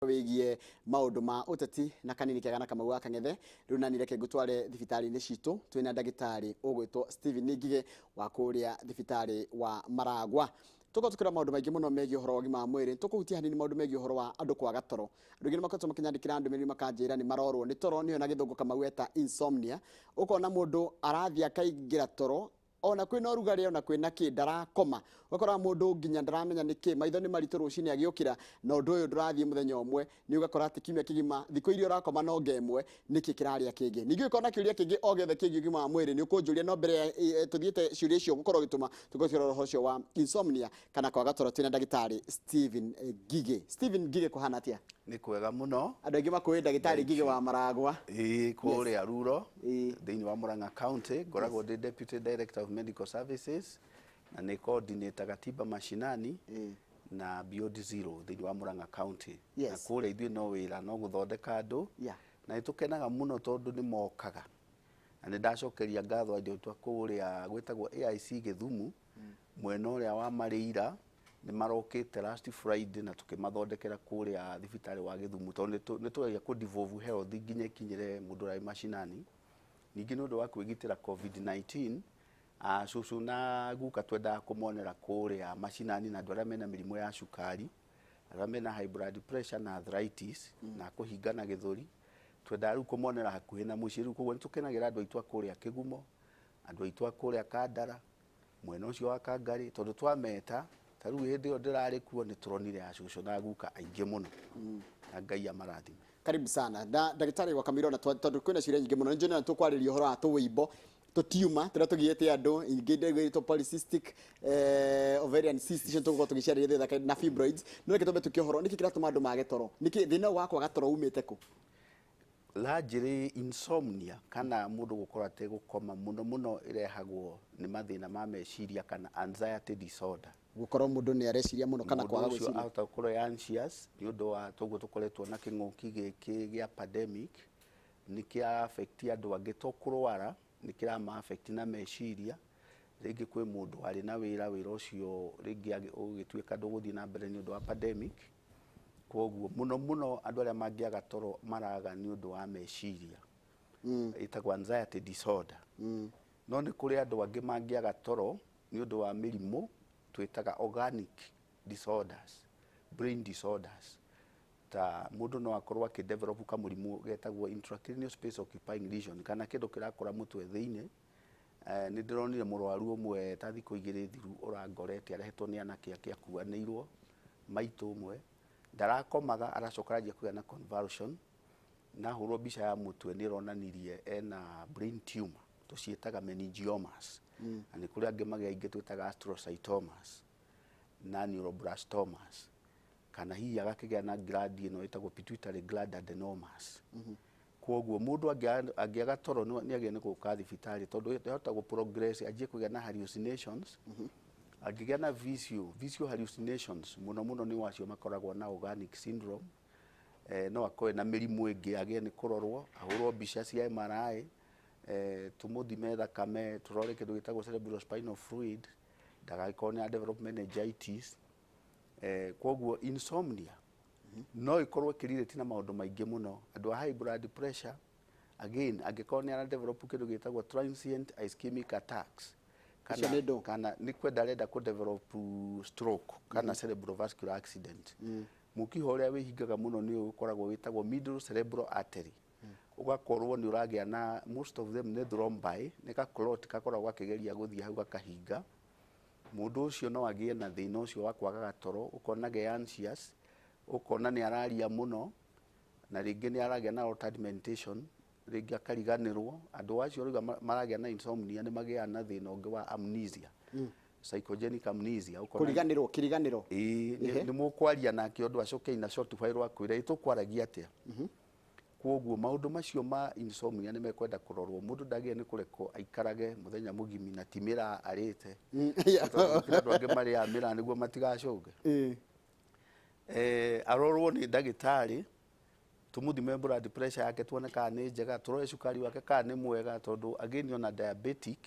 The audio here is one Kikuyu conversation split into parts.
Wĩgiĩ maũndũ ma ũteti na kanini kega na Kamau wa Kang'ethe. Rĩu nani reke ngũtware thibitarĩ-inĩ citũ, twĩna ndagĩtarĩ ũgwĩtwo Stephen Ngigĩ wa kũrĩa thibitarĩ wa Maragwa. Tũkorwo tũkĩrora maũndũ maingĩ mũno megiĩ ũhoro wa ũgima wa mwĩrĩ. Tũkũhutia hanini maũndũ megiĩ ũhoro wa andũ kwaga toro. Andũ aingĩ nĩ makoretwo makĩnyandĩkĩra ndũmĩrĩri makanjĩra nĩ marorwo nĩ toro, nĩyo na Gĩthũngũ Kamau eta insomnia. Ũkona mũndũ arathiĩ akaingĩra toro ona kwĩna ũrugarĩ, ona kwĩna kĩ, ndarakoma. Ũgakora mũndũ nginya ndaramenya nĩ kĩ, maitho nĩ maritũ rũcinĩ agĩũkĩra, na ũndũ ũyũ ndũrathiĩ mũthenya ũmwe. Nĩ ũgakora atĩ kiumia kĩgima thikũ iria ũrakoma no nga ĩmwe, nĩkĩ kĩrarĩa kĩngĩ. Ningĩ ũngĩkorwo na kĩũria kĩngĩ o gĩothe kĩgiĩ ũgima wa mwĩrĩ, nĩ ũkũnjũria, no mbere ya tũthiĩte ciũria icio gũkorwo ũgĩtũma, tũkorwo tũkĩrora ũhoro ũcio wa insomnia kana kwaga toro twĩna ndagĩtarĩ Stephen Ngigĩ. Stephen Ngigĩ, kũhana atĩa? Nĩ kwega mũno. Andũ aingĩ makũĩ ndagĩtarĩ Ngigĩ wa Maragwa. Ĩĩ, kũrĩa Ruro thĩinĩ wa Murang'a County ngoragwo ndĩ Deputy Director of Medical Services na nĩ coordinator Tiba Mashinani na Beyond Zero thĩinĩ wa Murang'a County. Na kũrĩa ithuĩ no wĩra no gũthondeka andũ na nĩ tũkenaga mũno tondũ nĩ mokaga, na nĩ ndacokeria ngatho andũ aitũ a kũrĩa gwĩtagwo AIC Gĩthumu, mwena ũrĩa wa Marĩira. Nĩ marokĩte last Friday na tũkĩmathondekera kũrĩa thibitarĩ wa Gĩthumu, tondũ nĩ tũgeragia kũ devolve health nginya ĩkinyĩre mũndũ ũrĩa wĩ macinani. Ningĩ nĩ ũndũ wa kwĩgitĩra COVID-19, cũcũ na guka twendaga kũmonera kũrĩa macinani, na andũ arĩa mena mĩrimũ ya cukari, arĩa mena high blood pressure na arthritis na kũhingana gĩthũri, twendaga rĩu kũmonera hakuhĩ na mũciĩ. Rĩu koguo nĩ tũkenagĩra andũ aitũ a kũrĩa Kĩgumo, andũ aitũ a kũrĩa Kandara, mwena ũcio wa Kangarĩ, tondũ twameta ta rĩu hĩndĩ ĩyo ndĩrarĩ kuo nĩ tũronire acũcũ na guka aingĩ mũno, na Ngai amarathime. Karibu sana na ndagĩtarĩ wa Kamiro, na tondũ kwĩna ciũria nyingĩ mũno, nĩ njũĩ na tũkwarĩria ũhoro wa tũwĩimbo tũtiuma tũrĩa tũgiĩte andũ ingĩ ndĩgwĩtwo polycystic ovarian cyst, icio tũgũkorwo tũgĩciarĩria thutha, na fibroids. No reke twambe tũkie ũhoro nĩkĩ kĩratũma andũ mage toro, nĩkĩ thĩna ũyũ wa kwaga toro umĩte kũ? Largely insomnia kana mũndũ gũkorwo ategũkoma mũno mũno ĩrehagwo nĩ mathĩna ma meciria kana anxiety disorder. Gũkorwo mũndũ nĩ areciria mũno kana Mũndũ kwaga ũcio gwĩciria. Ahota gũkorwo e anxious nĩ ũndũ wa toguo tũkoretwo na kĩng'ũki gĩkĩ gĩa pandemic, nĩ kĩra affect andũ angĩ, to kũrwara, nĩ kĩrama affect na meciria. Rĩngĩ kwĩ mũndũ warĩ na wĩra, wĩra ũcio rĩngĩ ũgĩtuĩka ndũgũthiĩ na mbere nĩ ũndũ wa pandemic. Koguo mũno mũno andũ arĩa mangĩaga toro maraga nĩ ũndũ wa meciria, ĩtagwo anxiety disorder. No nĩ kũrĩ andũ angĩ mangĩaga toro nĩ ũndũ wa mĩrimũ twĩtaga organic disorders, brain disorders. Ta mũndũ no akorwo akĩ develop kamũrimũ getagwo intracranial space occupying lesion, kana kĩndũ kĩrakũra mũtwe thĩinĩ. Nĩ ndĩronire mũrwaru ũmwe ta thikũ 2 thiru ũrangorete arehetwo nĩ anake ake akuanĩirwo maitũ ũmwe, ndarakomaga, aracoka aranjia kũgĩa na convulsion, na ahũrwo mbica ya mũtwe nĩ ĩronanirie ena brain tumor tũciĩtaga meningiomas, na nĩ kũrĩ angĩ magĩa ingĩ twĩtaga astrocytomas na neuroblastomas, kana hihi agakĩgĩa na gland ĩno ĩtagwo pituitary gland adenomas. Koguo mũndũ angĩaga toro nĩ agĩrĩire nĩ gũka thibitarĩ, tondũ yahota gũ progress anjie kũgĩa na hallucinations. Angĩgĩa na visual hallucinations, mũno mũno nĩ wacio makoragwo na organic syndrome. No akorwo na mĩrimũ ĩngĩ, agĩe nĩ kũrorwo, ahũrwo mbica cia MRI, tũmũthime thakame, tũrore kĩndũ gĩtagwo cerebrospinal fluid, ndagagĩkorwo nĩ develop meningitis. Koguo insomnia no ĩkorwo ĩkĩrelate na maũndũ maingĩ mũno. Andũ a high blood pressure again, angĩkorwo nĩ ara develop kĩndũ gĩtagwo transient ischemic attacks, Icio nĩ ndũ? Kana nĩ kwenda arenda kũ develop stroke kana cerebrovascular accident. Mũkiha ũrĩa wĩhingaga mũno nĩ ũkoragwo wĩtagwo middle cerebral artery, ũgakorwo nĩ ũragĩa na, most of them nĩ thrombi, nĩ ka clot gakoragwo gakĩgeria gũthiĩ hau gakahinga. Mũndũ ũcio no agĩe na thĩna ũcio wa kwagaga toro, ũkona ge anxious, ũkona nĩ araria mũno, na rĩngĩ nĩ aragĩa na altered mentation, rĩngĩ akariganĩrwo. Andũ acio rĩu maragĩa na insomnia nĩ magĩaga na thĩna ũngĩ wa amnesia, psychogenic amnesia, ũkona Kũriganĩrwo, kĩriganĩro. Ĩĩ, nĩ mũkwaria nake ũndũ acoke ina short while akwĩra, "Ĩ tũkwaragia atĩa?" Koguo maũndũ macio ma insomnia nĩ mekwenda kũrorwo. Mũndũ ndagĩrĩire nĩ kũrekwo aikarage mũthenya mũgimi na ti mĩraa arĩte, tondũ kũrĩ andũ angĩ marĩaga mĩraa nĩguo matigacũnge. Arorwo nĩ ndagĩtarĩ, tũmũthime blood pressure yake, tuone kana nĩ njega, tũrore cukari wake kana nĩ mwega, tondũ again ona diabetic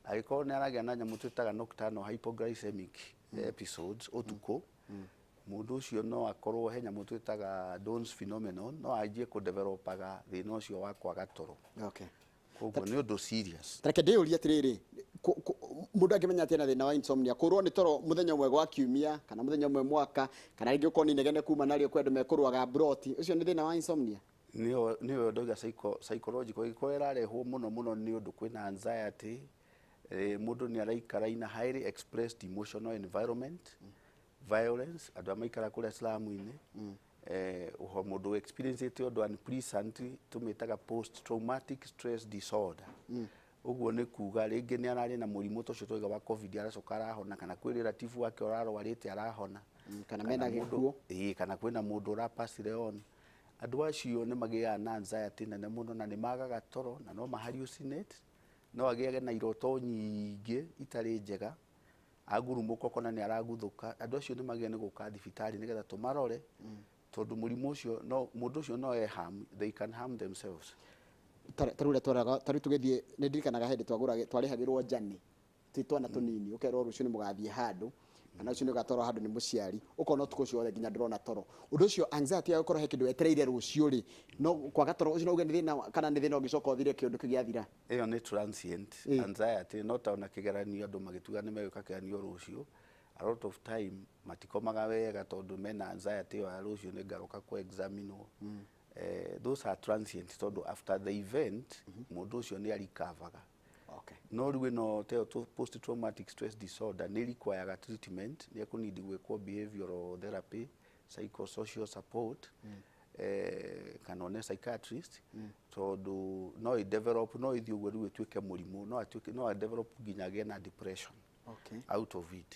angĩkorwo nĩ aragĩa na nyamũ twĩtaga nocturnal hypoglycemic episodes ũtukũ. Mũndũ ũcio no akorwo he nyamũ twĩtaga Downs phenomenon, no anjie kũdevelopaga thĩna ũcio wa kwaga toro. Koguo nĩ ũndũ serious. Tareke ndĩyũrie atĩrĩrĩ, mũndũ angĩmenya atĩ ena thĩna wa insomnia, kũrwo nĩ toro mũthenya ũmwe gwa kiumia kana mũthenya ũmwe mwaka, kana rĩngĩ ũkorwo nĩ inegene kuma narĩo, kwĩ andũ mekũrũaga mburoti, ũcio nĩ thĩna wa insomnia? Nĩyo ndoiga psychological ĩgĩkorwo ĩrarehwo mũno mũno nĩ ũndũ kwĩna anxiety, mũndũ nĩ araikara in a highly expressed emotional environment, violence, andũ arĩa maikara kũrĩa slum-inĩ, ũho mũndũ experience ũndũ unpleasant, tũmĩtaga post traumatic stress disorder. Ũguo nĩ kuga rĩngĩ nĩ ararĩ na mũrimũ ta ũcio twauga wa COVID, aracoka arahona, kana kwĩ relative wake ũrarwarĩte arahona. Kana mena gĩkuũ. Ĩĩ, kana kwĩna mũndũ ũrapacire on. Andũ acio nĩ magĩaga na anxiety nene mũno na nĩ magaga toro na no ma hallucinate, no agĩage na iroto nyingĩ itarĩ njega, agurumũka ũkona nĩ araguthũka. Andũ acio nĩ magĩrĩire nĩ gũka thibitarĩ nĩgetha tũmarore, tondũ mũrimũ ũcio no mũndũ ũcio no e harm, they can harm themselves. Ta rĩu ũrĩa twaraga, ta rĩu tũgĩthiĩ, nĩ ndirikanaga hĩndĩ twagũraga, twarĩhagĩrwo njani twĩ twana tũnini, ũkerwo rũciũ nĩ mũgathiĩ handũ kana rũciũ nĩ ũgatwarwo handũ nĩ mũciari, ũkona ũtukũ ũcio wothe nginya ndũrona toro. Ũndũ ũcio anxiety ya gũkorwo he kĩndũ wetereire rũciũ rĩ, no kwaga toro ũcio no uge nĩ thĩna, kana nĩ thĩna ũngĩcoka ũthire kĩũndũ kĩu gĩathira? Ĩyo nĩ transient anxiety, no ta ona kĩgeranio andũ magĩtuga nĩ megwĩka kĩgeranio rũciũ, a lot of time matikomaga wega tondũ mena anxiety ĩyo ya rũciũ nĩ ngaroka kũ examinwo. Those are transient tondũ after the event mũndũ ũcio nĩ arikavaga. No rĩu ĩno teo post traumatic stress disorder nĩ require treatment, nĩ ekũnidi gwĩkwo behavioral therapy, psychosocial support, kana one psychiatrist, tondũ no ĩ develop, no ĩthiĩ ũguo rĩu ĩtuĩke mũrimũ, no atuĩke, no a develop nginya agĩe na depression out of it.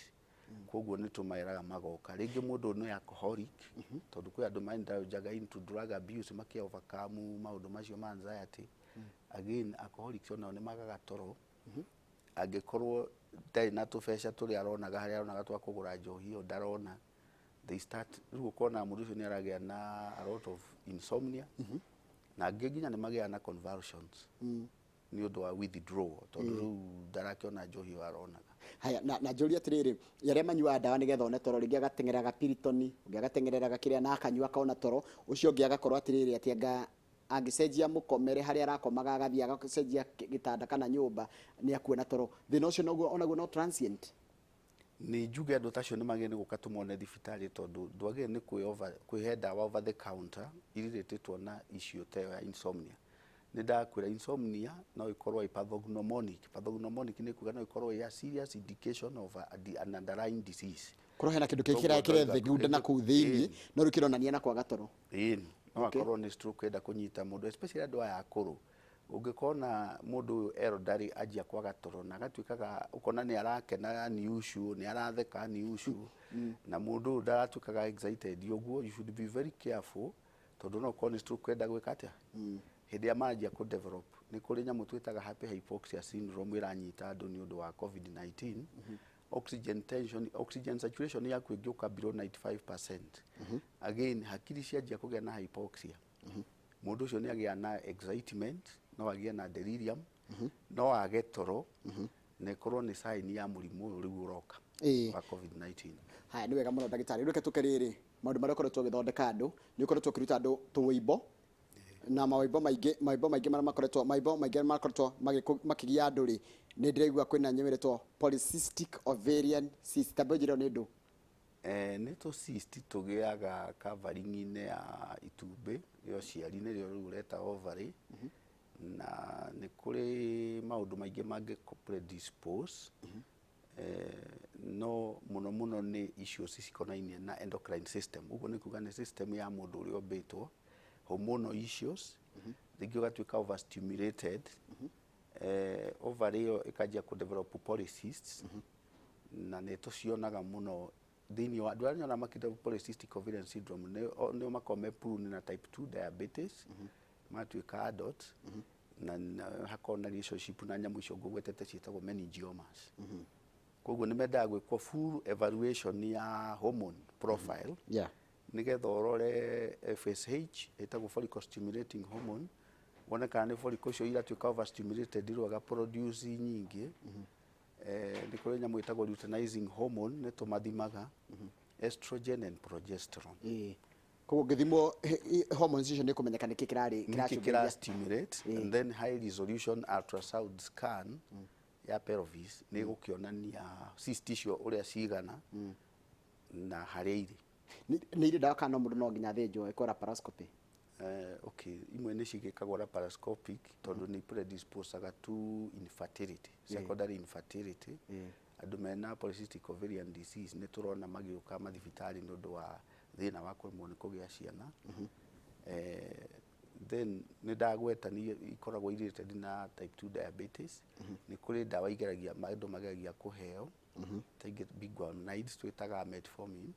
Koguo nĩ tũmeraga magoka. Rĩngĩ mũndũ nĩ alcoholic, tondũ kwĩ andũ maendaga into drug abuse makĩ overcome maũndũ macio ma anxiety. Again, alcoholics onao nĩ magaga toro. Angĩkorwo ndarĩ na tũbeca tũrĩa aronaga, harĩa aronaga twa kũgũra njohi ĩyo ndarona, they start rĩu ũkona mũndũ ũcio nĩ aragĩa na a lot of insomnia, na angĩ nginya nĩ magĩaga na convulsions nĩ ũndũ wa withdrawal, tondũ rĩu ndarakĩona njohi ĩyo aronaga. Haya, na njũrie atĩrĩrĩ, arĩa manyuaga ndawa nĩgetha one toro, rĩngĩ agateng'eraga Piriton, ũngĩ agateng'ereraga kĩrĩa na akanyua akona toro, ũcio ũngĩ agakorwo atĩrĩrĩ, atĩ anga angĩcenjia mũkomere harĩa arakomaga, agathiĩ agacenjia gĩtanda kana nyũmba, nĩ akuona toro. Thĩna ũcio noguo onaguo no transient? Nĩ njuge andũ ta acio nĩ magĩrĩire nĩ gũka tũmone thibitarĩ, tondũ ndwagĩrĩire nĩ kwĩhe ndawa over the counter irĩrĩtĩtwo na issue ta ĩyo ya insomnia. Nĩ ndakwĩra insomnia no ĩkorwo ĩ pathognomonic. Pathognomonic nĩ kuga no ĩkorwo ĩ a serious indication of an underlying disease. Korwo hena kĩndũ kĩngĩ kĩrethegunda na kũu thĩiniĩ, no rĩu kĩronania na kwaga toro. Ĩni, no akorwo nĩ stroke ĩrenda kũnyita mũndũ, especially andũ aya akũrũ. Ũngĩkona mũndũ ũyũ elderly anjia kwaga toro na agatuĩkaga ũkona nĩ arakena unusual, nĩ aratheka unusual, na mũndũ ũyũ ndaratuĩkaga excited ũguo, you should be very careful, tondũ no ũkorwo nĩ stroke ĩrenda gwĩka atĩa. Hĩndĩ ĩrĩa maranjia kũ develop, nĩ kũrĩ nyamũ twĩtaga happy hypoxia syndrome ĩranyita andũ nĩ ũndũ wa COVID-19. Oxygen tension, oxygen saturation yaku ĩngĩũka below 95%, again hakiri cianjia kũgĩa na hypoxia, mũndũ ũcio nĩ agĩa na excitement, no agĩe na delirium, no age toro, na ĩkorwo nĩ sign ya mũrimũ ũyũ rĩu ũroka wa COVID-19. Haya, nĩ wega mũno ndagĩtarĩ. Rĩu reke tũke rĩrĩ maũndũ marĩa ũkoretwo ũgĩthondeka andũ, nĩ ũkoretwo ũkĩruta andũ tũwĩimbo na mawĩimbo maingĩ, mawĩimbo maingĩ marĩa makoretwo, mawĩimbo maingĩ makoretwo makĩgia andũ rĩ, nĩ ndĩraigua kwĩna nyamũ ĩretwo polycystic ovarian cyst. Ta njĩra nĩ ndũ? Nĩ tũ cyst tũgĩaga covering-inĩ ya itumbĩ rĩa ũciari, nĩrĩo rĩu ũreta ovary, na nĩ kũrĩ maũndũ maingĩ mangĩ predispose, no mũno mũno nĩ issues cikonainie na endocrine system. Ũguo nĩ kuga nĩ system ya mũndũ ũrĩa ũmbĩtwo, hormonal issues, rĩngĩ ũgatuĩka overstimulated, ovary ĩyo ĩkanjia kũ develop polycysts, na nĩ tũcionaga mũno thĩinĩ wa andũ arĩa nyonaga makĩ develop polycystic ovarian syndrome, nĩo makoragwo me prone na type 2 diabetes, matuĩka adults, na hakorwo na relationship na nyamũ icio ngũgwetete ciĩtagwo meningiomas. Koguo nĩ mendaga gwĩkwo full evaluation ya hormone profile, nĩgetha ũrore FSH, ĩtagwo follicle stimulating hormone, wone kana nĩ follicle icio iratuĩka overstimulated rĩu aga produce nyingĩ. Nĩ kũrĩ nyamũ ĩtagwo luteinizing hormone, nĩ tũmathimaga. Estrogen and progesterone. Koguo ngĩthimwo hormones icio nĩ kũmenyeka nĩkĩ kĩrarĩ nĩkĩ kĩracũngĩrĩria. Kĩra stimulate, and then high resolution ultrasound scan ya pelvis nĩ ĩgũkĩonania cyst icio ũrĩa cigana na harĩa irĩ. Nĩ irĩ ndawa kana no mũndũ no nginya athĩnjwo ĩkwo laparoscopy? Okay, imwe nĩ cigĩkagwo laparoscopic tondũ nĩ predisposaga to infertility, secondary infertility. Andũ mena polycystic ovarian disease nĩ tũrona magĩũka mathibitarĩ nĩ ũndũ wa thĩna wa kũremwo nĩ kũgĩa ciana. Then nĩ ndagweta nĩ ikoragwo related na type 2 diabetes. Nĩ kũrĩ ndawa igeragia andũ mageragia kũheo ta ingĩ biguanides twĩtaga metformin,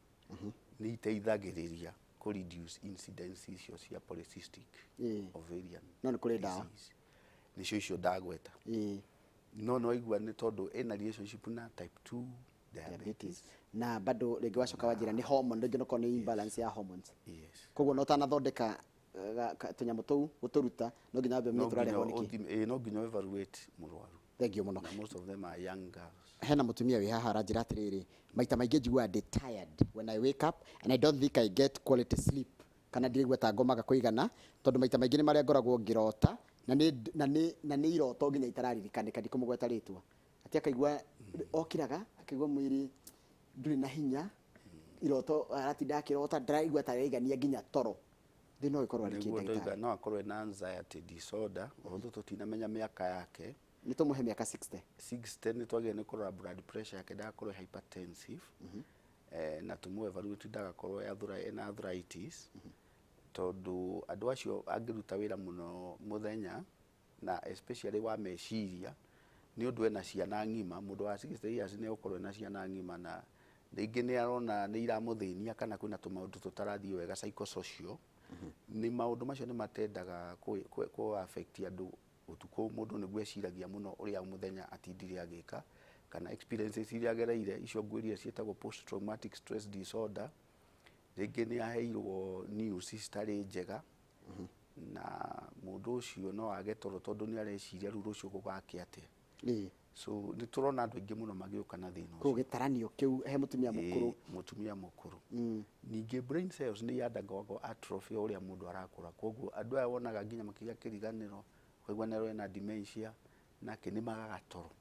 nĩ iteithagĩrĩria kũ reduce incidence icio cia polycystic ovarian No nĩ kũrĩ ndawa. disease. Nĩcio icio ndagweta. No no igua nĩ tondũ ĩna relationship na type 2 diabetes. Diabetes na bado rĩngĩ wacoka wanjĩra nĩ hormone, rĩngĩ nokorwo nĩ imbalance ya hormones. Yes. Koguo no ũtanathondeka tũnyamũ tũu gũtũruta, no nginya wambe ũmenye No nginya tũrarehwo nĩkĩ. No nginya evaluate mũrwaru. Thank you mũno. Na most of them are young girls. Hena mutumia wĩ haha aranjĩra atĩrĩrĩ, maita maingĩ njiguaga ndĩ tired when I wake up and I don't think I get quality sleep, kana ndiraigua ta ngomaga kũigana tondũ maita maingĩ nĩ marĩa ngoragwo ngĩrota na nĩ iroto nginya itararirikanĩka. Ndikũmũgweta rĩtwa, atĩ akaigua okĩraga akaigua mwĩrĩ ndũrĩ na hinya, iroto aratinda akĩrota, ndaraigua ta araigania nginya toro. Thĩna ũyũ ĩkorwo arĩ kĩ, Nĩguo ndoiga ndagĩtarĩ? No akorwo ena anxiety disorder, although tũtinamenya mĩaka yake. Nĩ tũmũhe mĩaka 60. 60. Nĩ twagĩrĩire nĩ kũrora blood pressure yake ndagakorwo hypertensive, na tũmũ evaluate ndagakorwo ena arthritis, tondũ andũ acio angĩruta wĩra mũno mũthenya na especially wa meciria nĩ ũndũ ena ciana ng'ima. Mũndũ wa 60 years nĩ egũkorwo ena ciana ng'ima na rĩngĩ nĩ arona nĩ iramũthĩnia kana kwĩna tũmaũndũ tũtarathiĩ wega psychosocial. Nĩ maũndũ macio nĩ matendaga kũ affect andũ ũtukũ. Mũndũ nĩguo eciragia mũno ũrĩa mũthenya atindire agĩka kana experiences iria agereire, icio ngwĩrire ciĩtagwo post traumatic stress disorder. Rĩngĩ nĩ aheirwo news citarĩ njega na mũndũ ũcio no age toro tondũ nĩ areciria rĩu rũciũ gũgakĩa atĩa. So nĩ tũrona andũ aingĩ mũno magĩũka na thĩna Koguo ũcio. Gĩtaranio kĩu he mũtumia mũkũrũ. Ĩĩ, mũtumia mũkũrũ. Ningĩ brain cells nĩ undergoagwo atrophy o ũrĩa mũndũ arakũra, koguo andũ aya wonaga nginya makĩgĩa kĩriganĩro, ũkaigua nĩ ena dementia nake nĩ magaga toro,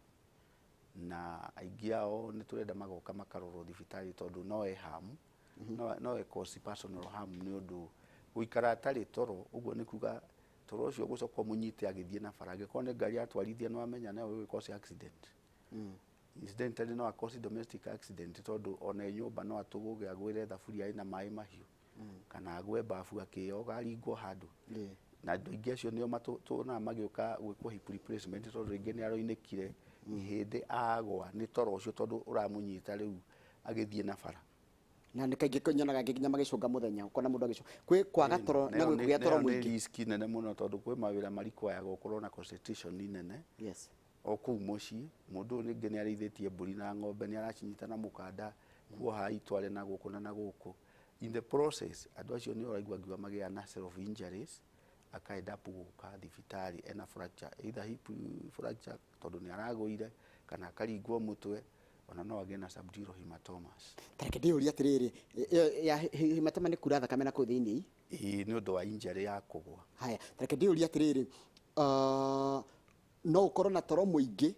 na aingĩ ao nĩ tũrenda magoka makarorwo thibitarĩ tondũ no e harm, no e cause personal harm nĩ ũndũ gũikara atarĩ toro. Ũguo nĩ kuga toro ũcio gũcoka ũmũnyite agĩthiĩ na bara, angĩkorwo nĩ ngari atwarithia, nĩ wamenya no ĩgĩ cause accident. Incidentally no a-cause domestic accident tondũ ona e nyũmba no atũgũge agwĩre thaburia ĩna maĩ mahiũ kana agwe bafu akĩyoga aringwo handũ. Na andũ aingĩ acio nĩo tuonaga magĩũka gwĩkwo hip replacement tondũ rĩngĩ nĩ aroinĩkire ihĩndĩ agwa nĩ toro ũcio tondũ ũramũnyita rĩu agĩthiĩ na bara. Na nĩ kaingĩ nyonaga nginya magĩcũnga mũthenya, ũkona mũndũ agĩcũnga kwĩ kwaga toro na gwĩ kũgĩa toro Nayo nĩ mũingĩ. Risk nene mũno tondũ kwĩ mawĩra marikwayaga ũkorwo na concentration nene o kũu mũciĩ. Mũndũ ũyũ rĩngĩ nĩ arĩithĩtie mbũri na ng'ombe, nĩ aracinyita na mũkanda kuoha itware na gũkũ na gũkũ. In the process andũ acio nĩ ũraigua ngiuga magĩa na self injuries, aka end up gũka thibitarĩ ena fracture, either hip fracture tondũ nĩ aragũire kana akaringwo mũtwe, ona no agĩe na subdural hematomas. Tareke ndĩyũrie atĩrĩrĩ, ĩyo ya hematoma nĩ kura thakame na kũu thĩinĩ? Ĩĩ, nĩ ũndũ wa injury ya kũgwa. Haya, tareke ndĩyũrie atĩrĩrĩ, no ũkorwo na toro mũingĩ,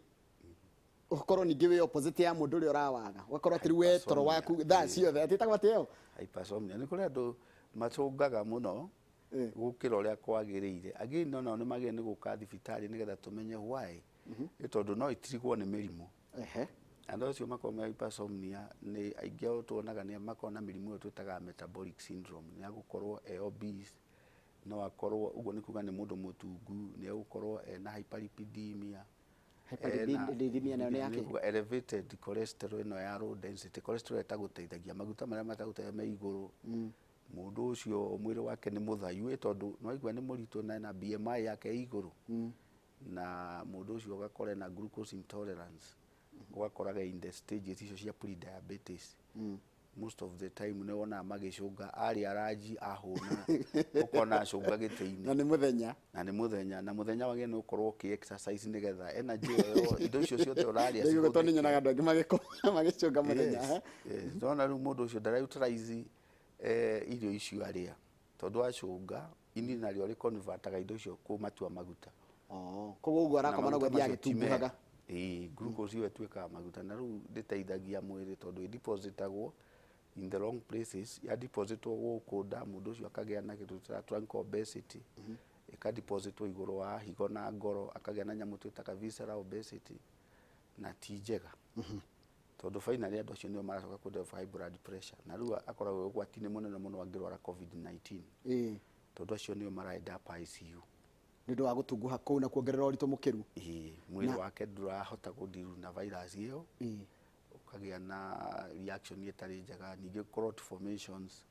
ũkorwo ningĩ wĩ opposite ya mũndũ ũrĩa ũrawaga, ũgakorwo atĩ rĩu we toro waku thaa ciothe atĩtagwo atĩ ĩyo. Hypersomnia nĩ kũrĩ andũ macũngaga mũno gũkĩra ũrĩa kwagĩrĩire. Again no nao nĩ magĩrĩire nĩ gũka thibitarĩ nĩgetha tũmenye why, nĩ tondũ no ĩtirigwo nĩ mĩrimũ. Andũ acio makoragwo me hypersomnia nĩ aingĩ ao tuonaga nĩ makoragwo na mĩrimũ ĩyo twĩtaga metabolic syndrome. Nĩ agũkorwo e obese, no akorwo ũguo nĩ kuga nĩ mũndũ mũtungu, nĩ egũkorwo ena hyperlipidemia. Hyperlipidemia nayo nĩ yakĩ? Kuga elevated cholesterol ĩno ya low density cholesterol ĩtagũteithagia, maguta marĩa matagũteithagia me igũrũ. Mũndũ ũcio mwĩrĩ wake nĩ mũthayu ĩ tondũ nĩwaigua nĩ mũritũ na ena BMI yake ĩ igũrũ, na mũndũ ũcio ũgakora ena glucose intolerance, ũgakoraga in the stages icio cia pre-diabetes. Most of the time nĩ wonaga magĩcũnga, arĩa ranji ahũna, ũkona acũnga gĩtĩ-inĩ. Na nĩ mũthenya. Na nĩ mũthenya, na mũthenya wagĩrĩire nĩ gũkorwo ũkĩ exercise nĩgetha energy ĩyo, indo icio ciothe ũrarĩa. Nĩguo, tondũ nyonaga andũ angĩ magĩkoma magĩcũnga mũthenya. Yes, yes. Ndona rĩu mũndũ ũcio ndara utilize irio icio arĩa, tondũ acũnga, ini narĩo rĩconvertaga indo icio kũmatua maguta. Oh, koguo ũguo arakoma na noguo maguta athiaga macio ti mega. agĩtunguhaga. Ĩĩ, glucose ĩyo ĩtuĩkaga maguta, na rĩu ndĩteithagia mwĩrĩ tondũ ĩdepositagwo in the wrong places. Ya depositwo gũkũ nda, mũndũ ũcio akagĩa na kĩndũ twĩtaga trunk obesity, ĩkadepositwo igũrũ wa higo na ngoro, akagĩa na nyamũ twĩtaga visceral obesity, na ti njega tondũ finally andũ acio nĩo maracoka kũ develop high blood pressure, na rĩu akoragwo ũgwati-inĩ mũnene mũno angĩrwara COVID-19, tondũ acio nĩo mara end up ICU. Nĩ ũndũ wa gũtunguha kũu na kuongerera ũritũ mũkĩru. Ĩĩ, mwĩrĩ wake ndũrahota kũdeal na virus ĩyo, ũkagĩa na reaction ĩtarĩ njega, ningĩ clot formations,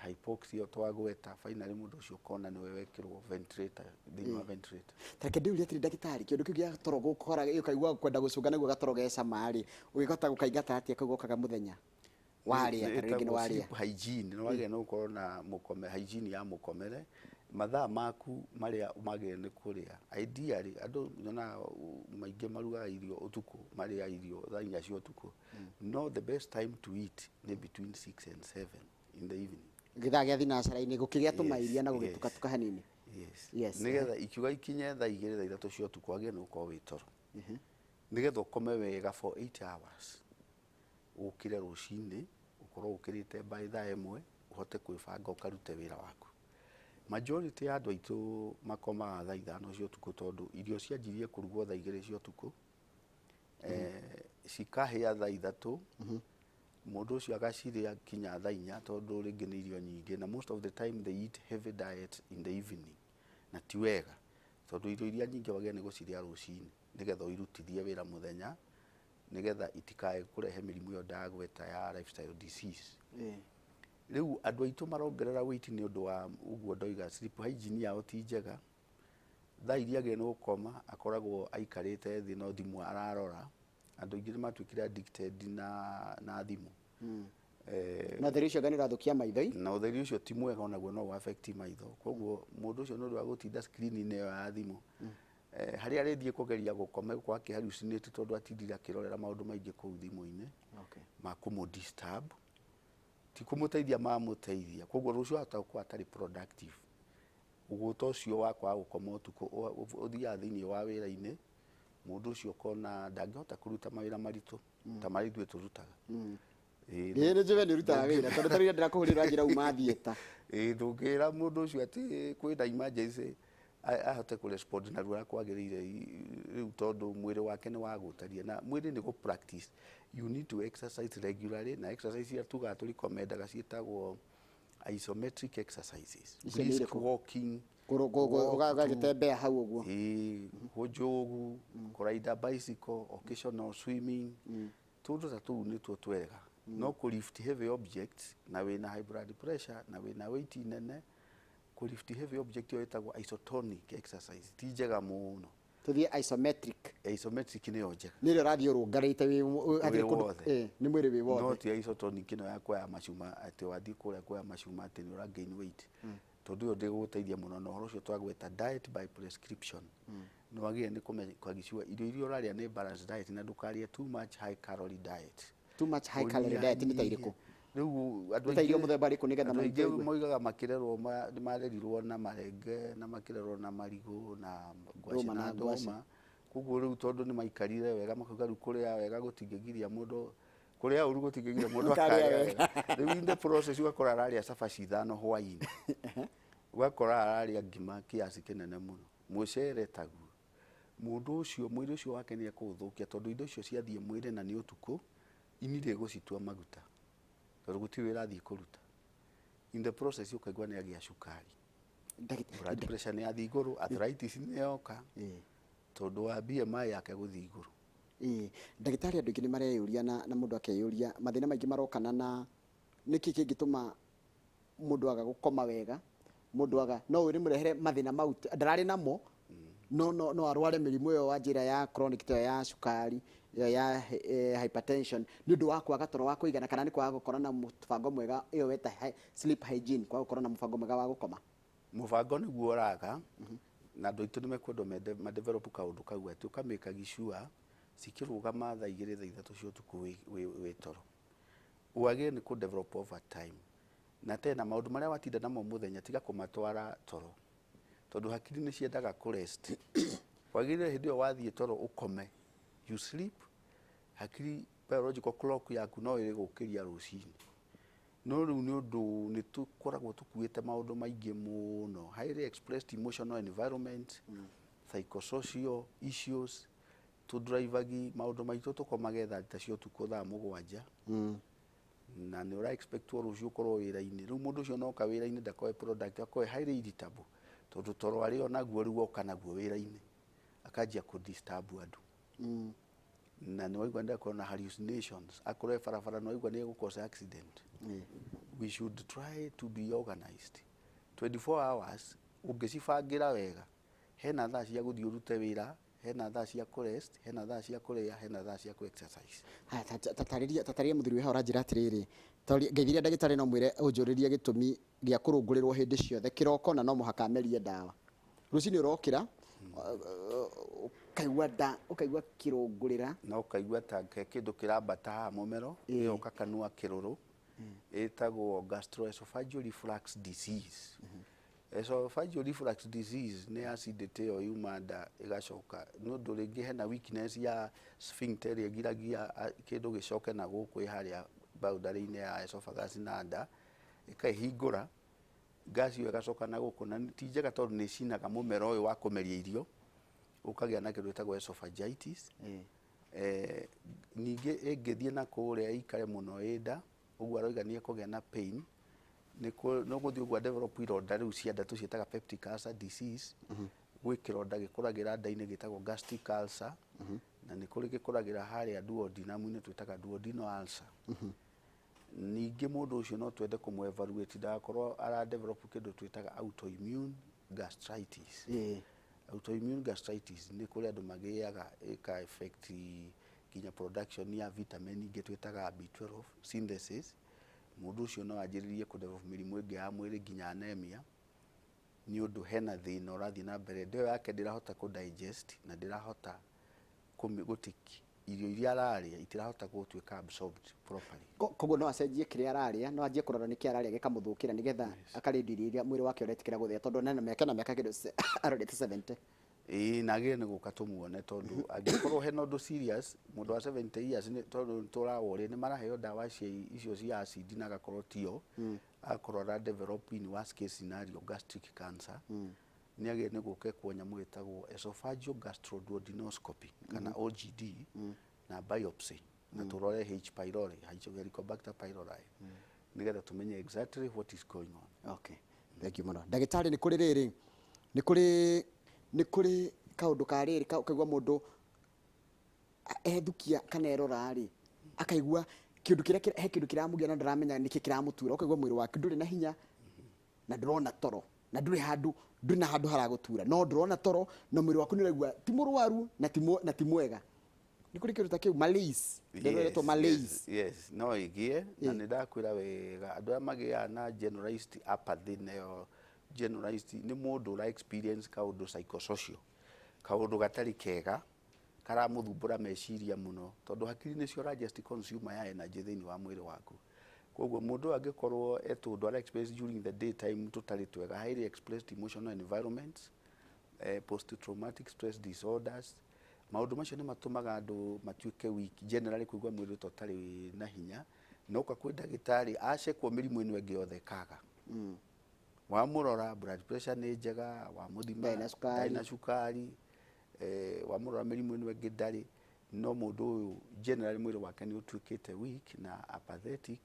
hypoxia twagweta, finally mũndũ ũcio ũkona nĩwe wekĩrwo ventilator, thĩinĩ wa ventilator. Tareke ndĩũrie atĩrĩ, ndagĩtarĩ, kĩũndũ kĩu gĩa toro gũkora ũkaigua kwenda gũcũnga nĩguo gatoro gecama rĩ, ũngĩhota gũkaingata atĩa kau gokaga mũthenya warĩa, kana rĩngĩ nĩ Ĩtagwo warĩa? Sleep hygiene. Nĩ wagĩrĩire nĩ gũkorwo na mũkome, hygiene ya mũkomere, mathaa maku marĩa magĩrĩire nĩ kũrĩa. Ideally andũ nyonaga maingĩ marugaga irio ũtukũ, marĩa irio thaa 4 cia ũtukũ, no the best time to eat nĩ between 6 and 7 in the evening. Gĩthaa gĩa thinacara-inĩ gũkĩgĩa tũmairia na gũgĩtukatuka hanini. Yes. Yes. Nĩgetha ikiuga ikinye thaa 2, thaa 3 cia ũtukũ, wagĩrĩire nĩ gũkorwo wĩ toro, nĩgetha ũkome wega for 8 hours, ũkĩre rũcinĩ ũkorwo ũkĩrĩte by thaa 1, ũhote kwĩbanga ũkarute wĩra waku. Majority ya andũ aitũ makomaga thaa 5 cia ũtukũ, tondũ irio cianjirie kũrugwo thaa 2 cia ũtukũ, cikahĩa thaa 3, mũndũ ũcio agacirĩa kinya thaa 4, tondũ rĩngĩ nĩ irio nyingĩ, na most of the time they eat heavy diet in the evening, na ti wega, tondũ irio iria nyingĩ wagĩrĩire nĩ gũcirĩa rũcinĩ, nĩgetha ũirutithie wĩra mũthenya, nĩgetha itikae kũrehe mĩrimũ ĩyo ndagweta ya lifestyle disease. Rĩu andũ aitũ marongerera weight nĩ ũndũ wa ũguo ndoiga, sleep hygiene yao ti njega. Thaa iria agĩrĩire nĩ gũkoma akoragwo aikarĩte thĩ no thimũ ararora. Andũ aingĩ nĩ matuĩkire addicted na thimũ. Na ũtheri ũcio anga nĩ ũrathũkia maitho? Na ũtheri ũcio ti mwega, onaguo no ũ affect maitho. Koguo mũndũ ũcio nĩ ũndũ wa gũtinda screen-inĩ ĩyo ya thimũ, harĩa arĩthiĩ kũgeria gũkoma gũkorwo akĩ hallucinate, tondũ atindire akĩrorera maũndũ maingĩ kũu thimũ-inĩ ma kũmũ disturb, ti kũmũteithia mamũteithia. Koguo rũciũ ahota gũkorwo atarĩ productive. Ũgũta ũcio wa kwaga gũkoma ũtukũ ũthiaga thĩinĩ wa wĩra-inĩ, mũndũ ũcio ũkona ndangĩhota kũruta mawĩra maritũ ta marĩa ithuĩ tũrutaga. Ĩĩ, nĩ njũĩ nĩ ũrutaga wĩra, tondũ tarĩu ndĩrakũhũrĩra njĩra uma theatre. Ĩĩ, ndũngĩra mũndũ ũcio atĩ kwĩna emergency ahote kũ respond narua ũrĩa kwagĩrĩire rĩu, tondũ mwĩrĩ wake nĩ wagũtaria, na mwĩrĩ nĩ gũ practice. You need to exercise regularly, na exercise iria tugaga tũrecommendaga ciĩtagwo isometric exercises. Icio nĩ Brisk irĩkũ? walking, walk Ũgagĩtembea hau ũguo. Ĩĩ, kũnjogu, kũraida bicycle, occasional swimming, tũndũ ta tũu nĩtuo twega. No kũ lift heavy objects na wĩna high blood pressure na wĩna weight nene, kũ lift heavy object ĩyo ĩtagwo isotonic exercise ti njega mũno. Tũthiĩ isometric. Isometric nĩyo njega. Nĩ ĩrĩa ũrathiĩ ũrũngarĩte wĩ hatirĩ Wĩ kũndũ wothe. Nĩ mwĩrĩ wĩ No wothe. ti isotonic ĩno ya kuoya macuma, atĩ wathiĩ kũrĩa kuoya macuma atĩ nĩ ũra gain weight, tondũ ĩyo ndĩgũgũteithia mũno. Na ũhoro ũcio twagweta diet by prescription, nĩ wagĩrĩire nĩ kũhakikisha irio iria ũrarĩa nĩ balanced diet, na ndũkarĩe too much high calorie diet. Too much high calorie diet nĩ ta irĩkũ? Rĩu andũ Nĩ ta irio aingĩ mũthemba ũrĩkũ nĩgetha andũ aingĩ maitũ moigaga makĩrerwo nĩ marerirwo na marenge, na makĩrerwo na marigũ na ngwacĩ Ndũma na na ngwacĩ. ndũma. Koguo rĩu tondũ nĩ maikarire wega, makauga rĩu kũrĩa wega gũtingĩgiria mũndũ, kũrĩa ũru gũtingĩgiria mũndũ Akarĩa akarĩa wega. wega. Rĩu in the process ũgakora ararĩa cabaci 5 hwaĩ-inĩ, ũgakora ararĩa ngima kiasi kĩnene mũno, mũcere taguo. Mũndũ ũcio mwĩrĩ ũcio wake nĩ ekũũthũkia, tondũ indo icio ciathiĩ mwĩrĩ na nĩ ũtukũ, ini rĩgũcitua maguta, tondũ gũtirĩ wĩra athiĩ kũruta. In the process ũkaigua nĩ agĩa cukari, blood pressure nĩ yathiĩ igũrũ, arthritis nĩ yoka, tondũ wa BMI yake gũthiĩ igũrũ. Ĩĩ, ndagĩtarĩ, andũ aingĩ nĩ mareyũria na mũndũ akeyũria mathĩna maingĩ marokana na nĩkĩ kĩngĩtũma mũndũ aga gũkoma wega, mũndũ aga no ũrĩmũrehere mathĩna mau ndararĩ namo, no arware mĩrimũ ĩyo wa njĩra ya chronic ta ya cukari, Ĩyo ya hypertension nĩ ũndũ wa kwaga toro wa kũigana kana nĩ kwaga gũkorwo na mũbango mwega, ĩyo weta sleep hygiene, kwaga gũkorwo na mũbango mwega wa gũkoma? Mũbango nĩguo ũraga, na andũ aitũ nĩmekwendwo madevelop kaũndũ kau atĩ ũkamĩkagi sure cikĩrũgama thaa 2, thaa 3 cia ũtukũ wĩ toro. Wagĩrĩire nĩ kũ develop over time. Na tena maũndũ marĩa watinda namo mũthenya tiga kũmatwara toro, tondũ hakiri nĩ ciendaga kũ rest. Wagĩrĩire hĩndĩ ĩyo wathiĩ toro ũkome, you sleep, hakiri biological clock yaku no ĩrĩgũkĩria rũcinĩ. No rĩu nĩ ũndũ nĩ tũkoragwo tũkuĩte maũndũ maingĩ mũno, highly expressed emotional environment, psychosocial issues, tũdrivagi maũndũ maitũ tũkomage thaa 6 cia ũtukũ, thaa 7, na nĩ ũra expect rũciũ ũkorwo wĩra-inĩ. Rĩu mũndũ ũcio noka wĩra-inĩ ndakoe product, akoe highly irritable, tondũ toro arĩ o naguo rĩu oka naguo wĩra-inĩ akanjia kũ disturb andũ. Na nĩ waigua ndakorwo na hallucinations, akorwo e barabara nĩ waigua nĩ egũkosa accident. We should try to be organized. 24 hours ũngĩcibangĩra wega, hena thaa cia gũthiĩ ũrute wĩra, hena thaa cia kũrest, hena thaa cia kũrĩa, hena thaa cia kũ-exercise. Haya, tatarĩria mũthuri wĩ haha ũranjĩra atĩrĩrĩ, ngeithirie ndagĩtarĩ no mwĩre ũnjũrĩrie gĩtũmi gĩa kũrũngũrĩrwo hĩndĩ ciothe kĩroko na no mũhaka amerie ndawa. Rũcinĩ ũrokĩra ũkaigua nda, ũkaigua kĩrũngũrĩra, na ũkaigua ta kĩndũ kĩrambata haha mũmero, ĩgoka kanua kĩrũrũ, ĩtagwo gastroesophageal reflux disease. Esophageal reflux disease nĩ acidity ĩyo yuma nda ĩgacoka nĩ ũndũ rĩngĩ hena weakness ya sphincter ĩrĩa ĩgiragia kĩndũ gĩcoke na gũkũ ĩ harĩa boundary-inĩ ya esophagus na nda, ĩkaihingũra gas ĩyo ĩgacoka na gũkũ, na ti njega tondũ nĩ ĩcinaga mũmero ũyũ wa kũmeria irio, ũkagĩa na kĩndũ gĩtagwo esophagitis. Ningĩ ĩngĩthiĩ na kũrĩa ĩikare mũno ĩ nda, ũguo aroiga nĩ ekũgĩa na pain, nĩ gũthiĩ ũguo develop ironda rĩu cia nda tũciĩtaga peptic ulcer disease. Gwĩ kĩronda gĩkũragĩra nda-inĩ gĩtagwo gastric ulcer, na nĩ kũrĩ gĩkũragĩra harĩa duodenum-inĩ twĩtaga duodenal ulcer. Ningĩ mũndũ ũcio no twende kũmũ evaluate ndagakorwo ara develop kĩndũ twĩtaga autoimmune gastritis. Autoimmune gastritis nĩ kũrĩ andũ magĩaga ĩka affect nginya production ya vitamin ingĩ twĩtaga B12 synthesis. Mũndũ ũcio no anjĩrĩrie kũ develop mĩrimũ ĩngĩ ya mwĩrĩ nginya anemia, nĩ ũndũ hena thĩna ũrathiĩ na mbere, nda ĩyo yake ndĩrahota kũ digest na ndĩrahota gũtiki irio iria ararĩa itirahota gũtuĩka absorbed properly. Koguo no acenjie kĩrĩa ararĩa, no anjie kũrora nĩkĩ ararĩa gĩkamũthũkĩra, nĩgetha akarĩa indo iria mwĩrĩ wake ũretĩkĩra gũthĩa, tondũ nena mĩaka na mĩaka kĩndũ arorete 70. Ĩĩ, na agĩrĩire nĩ gũka tũmuone, tondũ angĩkorwo hena ũndũ serious, mũndũ wa 70 years nĩ tondũ nĩ tũraworĩa nĩ maraheo ndawa cia icio cia acid na agakorwo tio, agakorwo ara develop in worst case scenario gastric cancer, nĩ agĩrĩire nĩ gũka ekwo nyamũ ĩtagwo esophageal gastroduodenoscopy kana OGD na biopsy, na tũrore H pylori, Helicobacter pylori, nĩgetha tũmenye exactly what is going on. Okay, thank you mũno ndagĩtarĩ. Nĩ kũrĩ rĩrĩ, nĩ kũrĩ kaũndũ ka rĩrĩ ũkaigua mũndũ ethukia kana erora rĩ, akaigua kĩndũ kĩrĩa he kĩndũ kĩramũgia na ndaramenya nĩkĩ kĩramũtura, ũkaigua mwĩrĩ wake ndũrĩ na hinya na ndũrona toro na ndũrĩ handũ, ndũrĩ na handũ haragũtura, no ndũrona toro na mwĩrĩ waku nĩ ũraigua ti mũrwaru na ti mwega. Nĩ kũrĩ kĩndũ ta kĩu, malaise, ndĩretwo malaise? Yes, no ĩgĩe na nĩ ndakwĩra wega, andũ arĩa magĩaga na generalized apathy, nayo generalized nĩ mũndũ ũra experience kaũndũ psychosocial, kaũndũ gatarĩ kega karamũthumbũra meciria mũno, tondũ hakiri nĩcio largest consumer ya energy thĩinĩ wa mwĩrĩ waku. Koguo mũndũ ũyũ angĩkorwo e tũndũ ara experience during the day time tũtarĩ twega, highly expressed emotional environments, post traumatic stress disorders, maũndũ macio nĩ matũmaga andũ matuĩke weak generally, kũigua mwĩrĩ ta ũtarĩ na hinya. Noka kwĩ ndagĩtarĩ acekwo mĩrimũ ĩno ĩngĩ yothe ĩkaga, wamũrora blood pressure nĩ njega, wamũthima ndarĩ na cukari. Ndarĩ na cukari, wamũrora mĩrimũ ĩno ĩngĩ ndarĩ, no mũndũ ũyũ generally mwĩrĩ wake nĩ ũtuĩkĩte weak na apathetic,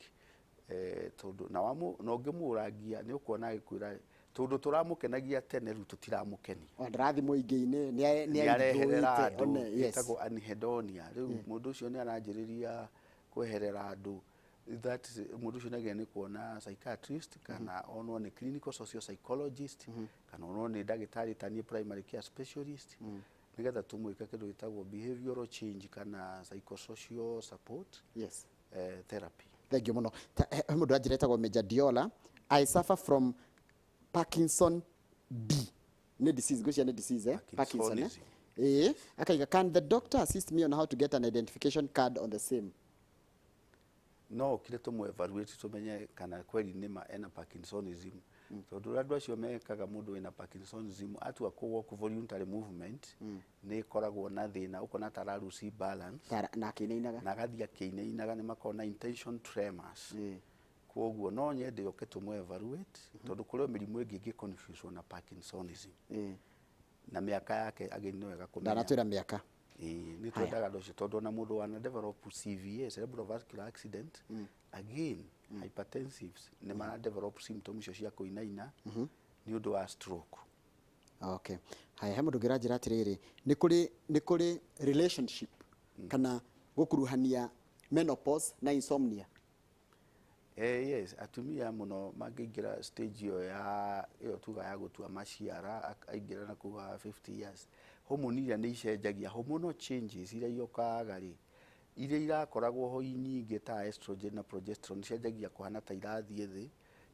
tondũ na wamu na ũngĩmũrangia nĩ ũkuona agĩkwĩra tondũ tũramũkenagia tene rĩu tũtiramũkenia. Ona ndarathiĩ mũingĩ-inĩ nĩ nĩ areherera aithũĩte, andũ. Yes. Ĩtagwo anhedonia. Rĩu mũndũ ũcio nĩ aranjĩrĩria kweherera andũ. That mũndũ ũcio nĩ agĩrĩire nĩ kuona psychiatrist kana onwo nĩ clinical social psychologist kana onwo nĩ ndagĩtarĩ ta niĩ, primary care specialist, Nĩgetha tũmwĩke kĩndũ gĩtagwo behavioral change kana psychosocial support, therapy. Thank you muno. He mũndũ anjĩra etagwo Major Diola, "I suffer from Parkinson D." Nĩ disease, ngwĩciria nĩ disease, eh? Parkinson, eh? Parkinsonism. Ĩĩ, akaiga, "Can the doctor assist me on how to get an identification card on the same?" No okire tũmũ evaluate, tũmenye kana kweli nĩma ena parkinsonism, tondũ ũrĩa andũ acio mekaga, mũndũ wĩna parkinsonism atua kũ walk, voluntary movement nĩ ĩkoragwo na thĩna, ũkona ta ara lose balance. Na akĩinainaga. Na agathiĩ akĩinainaga, nĩ makoragwo na intention tremors. Koguo no nyende oke tũmũ evaluate, tondũ kũrĩ o mĩrimũ ĩngĩ ĩngĩ confuse na parkinsonism. Na mĩaka yake again nĩ wega kũmenya. Ndanatwĩra mĩaka. Ĩĩ, nĩ twendaga andũ acio, tondũ ona mũndũ wana develop CVA, cerebral vascular accident, again hypertensives nĩ mara develop symptoms icio cia kũinaina nĩ ũndũ wa stroke. Okay, haya, he mũndũ ũngĩ ũranjĩra atĩrĩrĩ, nĩ kũrĩ relationship kana gũkuruhania menopause na insomnia? Yes, atumia mũno mangĩingĩra stage ĩyo ya ĩyo tuga ya gũtua maciara, aingĩra na kuga 50 years, hormone iria nĩ icenjagia, hormonal changes iria iũkaga rĩ, iria irakoragwo ho nyingĩ ta estrogen na progesterone cianjagia kũhana ta irathiĩ thĩ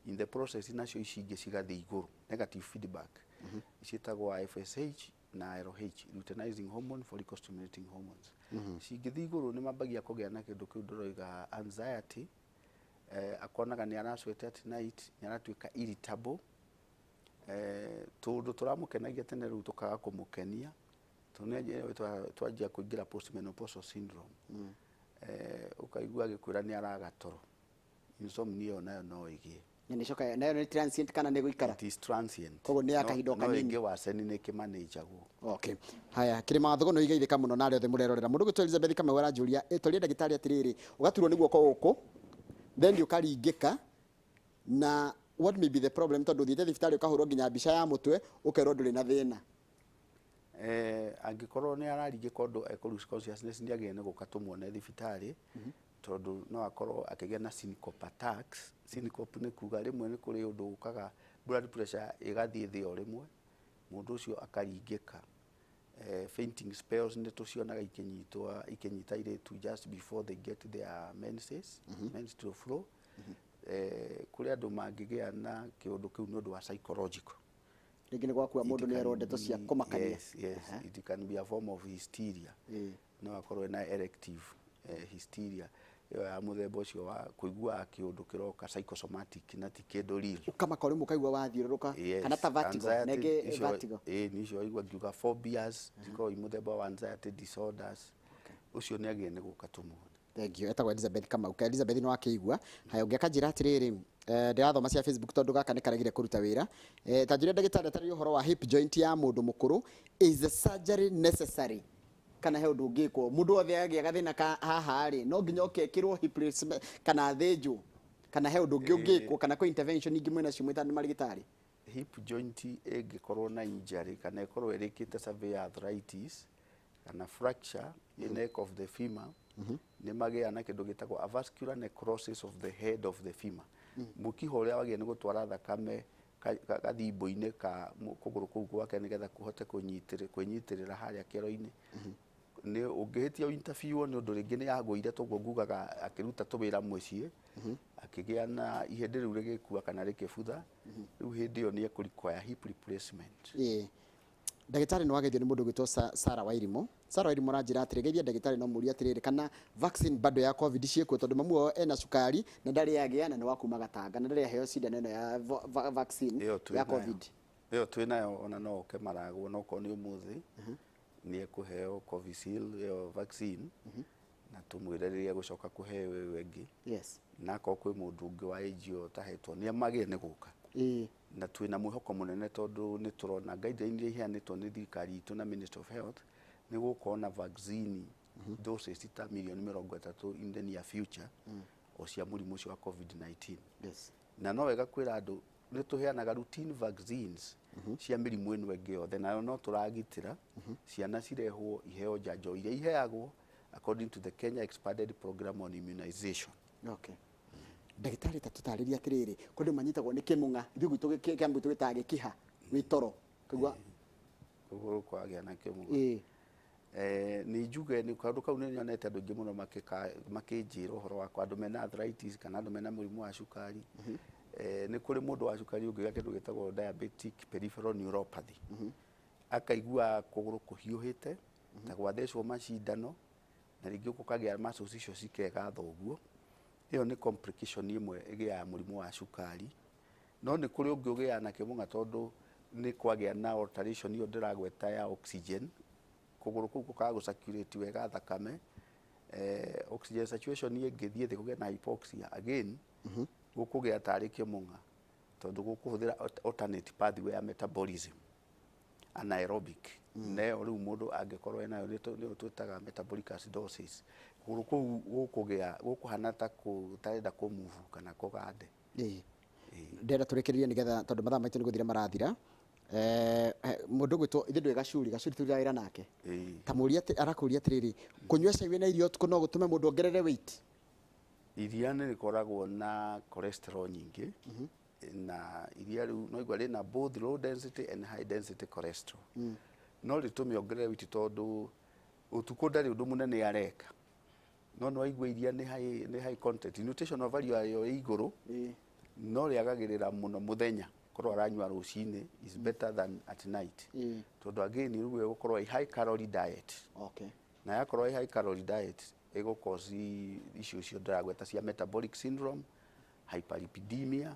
in the process, nacio ici ingĩ cigathiĩ igũrũ, negative feedback, ciĩtagwo FSH na LH, luteinizing hormone, follicle stimulating hormones. Cingĩthiĩ igũrũ, nĩ mambagia kũgĩa na kĩndũ kĩu ndĩroiga, anxiety, akonaga nĩ arasweat at night, nĩ aratuĩka irritable, tũndũ tũramũkenagia tene rĩu tũkaga kũmũkenia, tondũ nĩ twanjia kũingĩra postmenopausal syndrome. Ũkaigua agĩkwĩra nĩ araga toro, insomnia ĩyo nayo no ĩgĩe. Na nĩ coka nayo nĩ transient kana nĩ gũikara? It is transient. Koguo nĩ ya kahinda o no kanini. Ĩngĩ waceni nĩ ĩkĩmanĩnjagwo. Okay. Haya, kĩrĩma wa Thogo nĩ igeithĩka mũno na arĩa othe mũrerorera. Mũndũ ũgwĩtwo Elizabeth Kamau aranjũria, ĩtoria ndagĩtarĩ atĩrĩrĩ, ũgaturwo nĩ guoko gũkũ, then ũkaringĩka, na what may be the problem, tondũ ũthiĩte thibitarĩ ũkahũrwo nginya mbica ya mũtwe, ũkerwo ndũrĩ na thĩna? Angĩkorwo nĩ araringĩka ũndũ ekũ lose consciousness, nĩ agĩrĩire nĩ gũka tũmuone thibitarĩ, tondũ no akorwo akĩgĩa na syncope attacks. Syncope nĩ kuga rĩmwe nĩ kũrĩ ũndũ ũkaga, blood pressure ĩgathiĩ thĩ o rĩmwe, mũndũ ũcio akaringĩka. Fainting spells nĩ tũcionaga ikĩnyitwo, ikĩnyita airĩtu just before they get their menses, menstrual flow. Kũrĩ andũ mangĩgĩa na kĩũndũ kĩu nĩ ũndũ wa psychological. Rĩngĩ nĩ gwakua mũndũ nĩ erwo ndeto cia kũmakania. Yes, it can be a form of hysteria. No akorwo ena elective hysteria ĩyo ya mũthemba ũcio wa kũiguaga kĩũndũ kĩroka psychosomatic na ti kĩndũ real. Ũkamaka rĩmwe ũkaigua wathiũrũrũka. Yes, Kana ta vertigo na anxiety ĩngĩ icio vertigo. Ĩĩ, nĩ icio waigua ngiuga phobias cikoragwo i mũthemba wa anxiety disorders. Ũcio nĩ agĩrĩire nĩ gũka tũmuone. Thank you. Etagwo Elizabeth Kamau. Ka Elizabeth nĩ wakĩigua. Haya, ũngĩ akanjĩra atĩrĩrĩ, ndĩrathoma cia Facebook tondũ gaka nĩ karegire kũruta wĩra. Ta njũria ndagĩtarĩ atarĩ ũhoro wa hip joint ya mũndũ mũkũrũ, is the surgery necessary? Kana he ũndũ ũngĩkwo? Mũndũ wothe agĩa gathĩna ka haha rĩ, no nginya oke ekĩrwo hip replacement kana thĩnjwo? Kana he ũndũ ũngĩ ũngĩkwo, kana kwĩ intervention ingĩ mwĩna cio mwĩ ta marigĩtarĩ? Hip joint ĩngĩkorwo na injury kana ĩkorwo ĩrĩkĩte severe arthritis kana fracture in neck of the femur, nĩ magĩaga na kĩndũ gĩtagwo avascular necrosis of the head of the femur, mũkiha ũrĩa wagĩrĩire nĩ gũtwara thakame gathimbo-inĩ ka kũgũrũ kũu gwake nĩgetha kũhote kwĩnyitĩrĩra harĩa kĩero-inĩ. Nĩ ũngĩhĩtia interview nĩ ũndũ rĩngĩ nĩ agũire, toguo ngugaga, akĩruta tũwĩra mũciĩ, akĩgĩa na ihĩndĩ rĩu rĩgĩkua kana rĩkĩbutha, rĩu hĩndĩ ĩyo nĩ ekũ require hip replacement. Ĩĩ. Ndagĩtarĩ, nĩ wageithio nĩ mũndũ ũgwĩtwo Sarah Wairimu. Sarah Wairimu aranjĩra atĩrĩ, geithia ndagĩtarĩ no mũrie atĩrĩrĩ, kana vaccine bado ya COVID ciĩkuo, tondũ mamu wao ena cukari na ndarĩ agĩa, na nĩ wa kuma Gatanga, na ndarĩ aheo cindano ĩno ya vaccine Ĩyo twĩ ya nayo. COVID. Ĩyo twĩ nayo, ona no oke Maragwo, no korwo nĩ ũmũthĩ nĩ ekũheo Covishield ĩyo vaccine, na tũmwĩre rĩrĩa egũcoka kũheo ĩyo ĩngĩ. Na akorwo kwĩ mũndũ ũngĩ wa age ĩyo ũtahetwo, nĩ magĩrĩire nĩ gũka. Na twĩna mwĩhoko mũnene, tondũ nĩ tũrona guideline iria iheanĩtwo nĩ thirikari itũ na Ministry of Health, nĩ gũkorwo na vaccine doses ta mirioni 30 in the near future o cia mũrimũ ũcio wa COVID-19. Na no wega kwĩra andũ nĩ tũheanaga routine vaccines cia mĩrimũ ĩno ĩngĩ yothe, nayo no tũragitĩra ciana cirehwo iheo njanjo iria iheagwo according to the Kenya Expanded Program on Immunization. Okay. Ndagĩtarĩ, ta tũtarĩrie atĩrĩrĩ, kwĩ andũ manyitagwo nĩ kĩmũng'a, ithuĩ gwitũ kĩambu tũgĩtaga gĩkiha wĩ toro kaigua. Kũgũrũ kwagĩa na kĩmũng'a. Nĩ njuge nĩ kaũndũ kau nĩ nyonete andũ aingĩ mũno makĩnjĩra ũhoro wakwa, andũ mena arthritis kana andũ mena mũrimũ wa cukari. Nĩ kũrĩ mũndũ wa cukari ũngĩgĩa kĩndũ gĩtagwo diabetic peripheral neuropathy, akaigua kũgũrũ kũhiũhĩte ta gwathecwo macindano, na rĩngĩ gũkagĩa muscles icio cikegatha ũguo. Ĩyo nĩ complication ĩmwe ĩgĩaga mũrimũ wa cukari. No nĩ kũrĩ ũngĩ ũgĩaga na kĩmũng'a tondũ nĩ kwagĩa na alteration ĩyo ndĩragweta ya oxygen, kũgũrũ kũu gũkaga gũ circulate wega thakame, oxygen saturation ĩngĩthiĩ thĩ kũgĩe na hypoxia again, gũkũgĩa tarĩ kĩmũng'a tondũ gũkũhũthĩra alternate pathway ya metabolism, anaerobic. Nayo rĩu mũndũ angĩkorwo enayo nĩyo twĩtaga metabolic acidosis. Kũgũrũ kũu gũkũgĩa gũkũhana ta gũtarenda kũ move kana kũgande. Ĩĩ. Ndĩrenda tũrĩkĩrĩrie nĩgetha tondũ mathaa maitũ nĩ gũthira marathira. Mũndũ ũgwĩtwo ithe ndũĩ Gacuri, Gacuri tũrutaga wĩra nake. Ta mũrie atĩ arakũria atĩrĩrĩ, kũnyua cai wĩna iria ũtukũ no gũtũme mũndũ ongerere weight? Iria nĩ rĩkoragwo na cholesterol nyingĩ, na iria rĩu no igua rĩna both low density and high density cholesterol. No rĩtũme ongerere weight tondũ ũtukũ ndarĩ ũndũ mũnene areka. No nĩ waigua iria nĩ high content, nutritional value yayo ĩ igũrũ, no rĩagagĩrĩra mũno mũthenya. Korwo aranyua rũcinĩ is better than at night. Tondũ again rĩu ĩgũkorwo ĩ high calorie diet. Na yakorwo ĩ high calorie diet ĩgũ cause icio icio ndĩragweta cia metabolic syndrome, hyperlipidemia,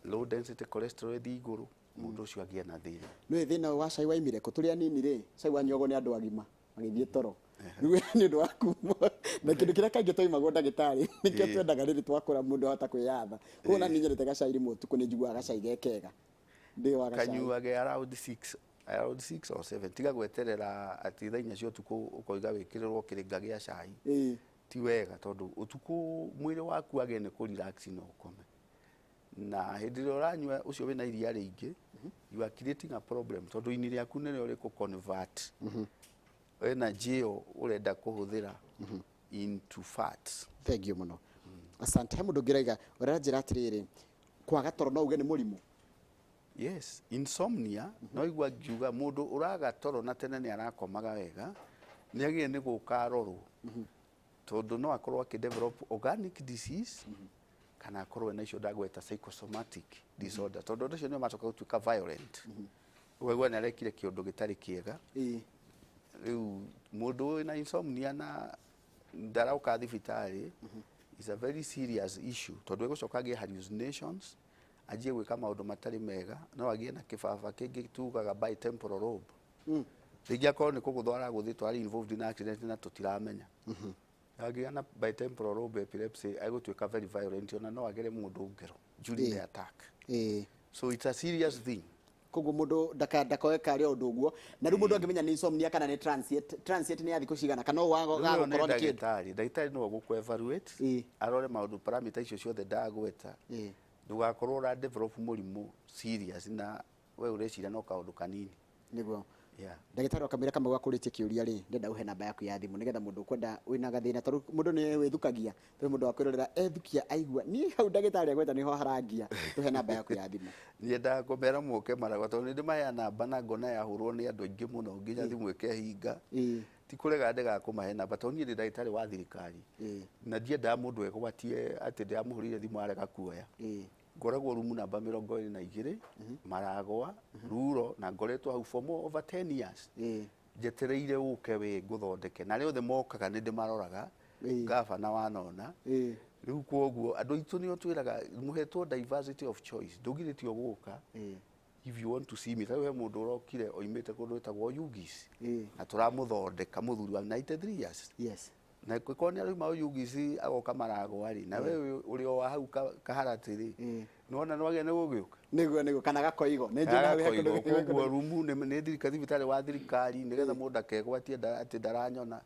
low density cholesterol ĩthiĩ igũrũ, mũndũ ũcio agĩe na thĩna. Nĩũĩ thĩna ũyũ wa cai waimire kũ? Tũrĩ anini rĩ, cai wanyuagwo nĩ andũ agima magĩthiĩ toro. Rĩu nĩ ũndũ wa kuma na kĩndũ kĩrĩa kaingĩ twaimagwo ndagĩtarĩ nĩkĩo twendaga rĩrĩ twakũra mũndũ ahota kwĩyatha. Koguo ona niĩ nyendete gacai rĩmwe ũtukũ nĩ njiguaga gacai ge kega. Ndĩ wa gacai. Kanyuage around 6 or 7, tiga gweterera atĩ thaa 4 cia ũtukũ ũkoiga wĩkĩrĩrwo kĩrĩnga gĩa cai. Ti wega tondũ ũtukũ mwĩrĩ waku wagĩrĩire nĩ kũ relax na ũkome. Na hĩndĩ ĩrĩa ũranyua ũcio wĩna iria rĩingĩ, you are creating a problem tondũ ini rĩaku nĩrĩo rĩkũ convert energy ĩyo ũrenda kũhũthĩra into fats. Thank you mũno. Asante. He mũndũ ũngĩ ũraiga ũranjĩra atĩrĩrĩ, kwaga toro no uge nĩ mũrimũ? Yes, insomnia, no igua ngiuga mũndũ ũraga toro na tene nĩ arakomaga wega, nĩ agĩrĩire nĩ gũka arorwo. Tondũ no akorwo akĩ develop organic disease kana akorwo ena icio ndagweta psychosomatic disorder, tondũ andũ acio nĩo macoka gũtuĩka violent. Ũkaigua nĩ arekire kĩũndũ gĩtarĩ kĩega. Rĩu mũndũ wĩna insomnia na ndaroka thibitarĩ is a very serious issue, tondũ egũcoka agĩe hallucinations, anjie gwĩka maũndũ matarĩ mega, no agĩe na kĩbaba kĩngĩ tugaga bitemporal lobe. Rĩngĩ akorwo nĩ kũgũthwo aragũthĩtwo arĩ involved in accident na tũtiramenya. Angĩgĩa na bitemporal lobe epilepsy egũtuĩka very violent, ona no agere mũndũ ngero during the attack. So it's a serious thing. Koguo mũndũ ndakoe karĩ o ũndũ ũguo. Na rĩu mũndũ angĩmenya nĩ insomnia kana nĩ transient, transient nĩ ya thikũ cigana kana Rĩu ĩyo nĩ wagũkorwo nĩ kĩndũ? Ndagĩtarĩ nĩwe ũgũkũ evaluate, arore maũndũ parameter icio ciothe ndagweta. Ndũgakorwo ũra develop mũrimũ serious na we ũreciria no kaũndũ kanini. Nĩguo. Yeah. Ndagĩtarĩ wakamwĩra Kamau akũrĩtie kĩũria rĩ, ndĩrenda ũhe namba yaku ya thimũ nĩgetha mũndũ ũkwenda wĩna gathĩna, tondũ mũndũ nĩ wĩthukagia, tondũ mũndũ wa kwĩrorera ethukia aigua niĩ hau ndagĩtarĩ agweta nĩho harangia, tũhe namba yaku ya thimũ. Nyendaga kũmera moke Maragwa tondũ nĩ ndĩmaheaga namba na ngona yahũrwo nĩ andũ aingĩ mũno nginya thimũ ĩkehinga. Ti kũrega ndegaga kũmahe namba tondũ niĩ ndĩ ndagĩtarĩ wa thirikari. Na ndiendaga mũndũ egwatie atĩ ndĩramũhũrĩire thimũ arega kuoya. Ngoragwo rumu namba 22 Maragwa Ruro, na ngoretwo hau for more over 10 years. Njetereire ũke wĩ ngũthondeke, na arĩa othe mokaga nĩ ndĩmaroraga. Gabana wanona. Rĩu kwoguo andũ aitũ nĩo twĩraga mũhetwo diversity of choice, ndũgirĩtio gũka if you want to see me. Tarĩu he mũndũ ũrokire oimĩte kũndũ gwĩtagwo Oyugis na tũramũthondeka, mũthuri wa 93 years. Na korwo nĩ arauma Oyugis agoka Maragwa rĩ, na we ũrĩ o wa hau Kaharatĩ rĩ, nĩwona nĩwagĩa nĩ gũgĩũka. Nĩguo kana Gakoigo. Nĩ njũĩ hau he kũndũ. Koguo rumu nĩ thirikari, thibitarĩ wa thirikari, nĩgetha mũndũ ndakegwatie atĩ ndaranyona.